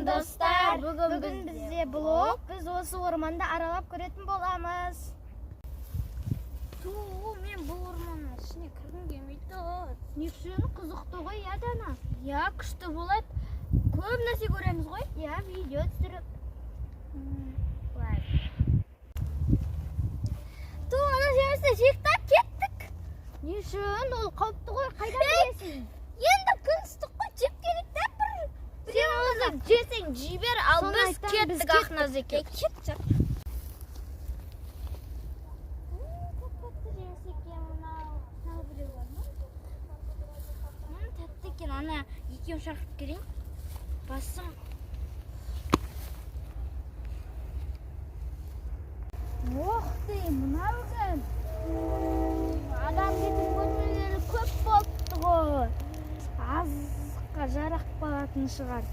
Сәлем, достар! Бүгін бізде блог. Біз осы орманды аралап көретін боламыз. Ту, мен бұл орманның ішіне кіргім келмейді. Не үшін? Қызықты ғой, иә, Дана? Иә, күшті болады. Көп нәрсе көреміз ғой. Иә, видео түсіріп. Былай. Ту, ана жемісті жейік та кеттік. Не үшін? Ол қауіпті ғой, қайдан білесің? Енді күн ыстық қой, жеп келейік та бір. Сен Оны жесең жей бер, ал Соны біз айтамын, біз кеттік Ақназ екеуміз. Кеттік. Тәтті жеміс екен мынау. Тағы біреу бар ма? Тәтті екен. Ана екеуін шақырып келейін. Басым. Ох ты, мынау кім? Адам кетіп көрмегелі көп болыпты ғой. Азыққа жарақ қалатын шығар.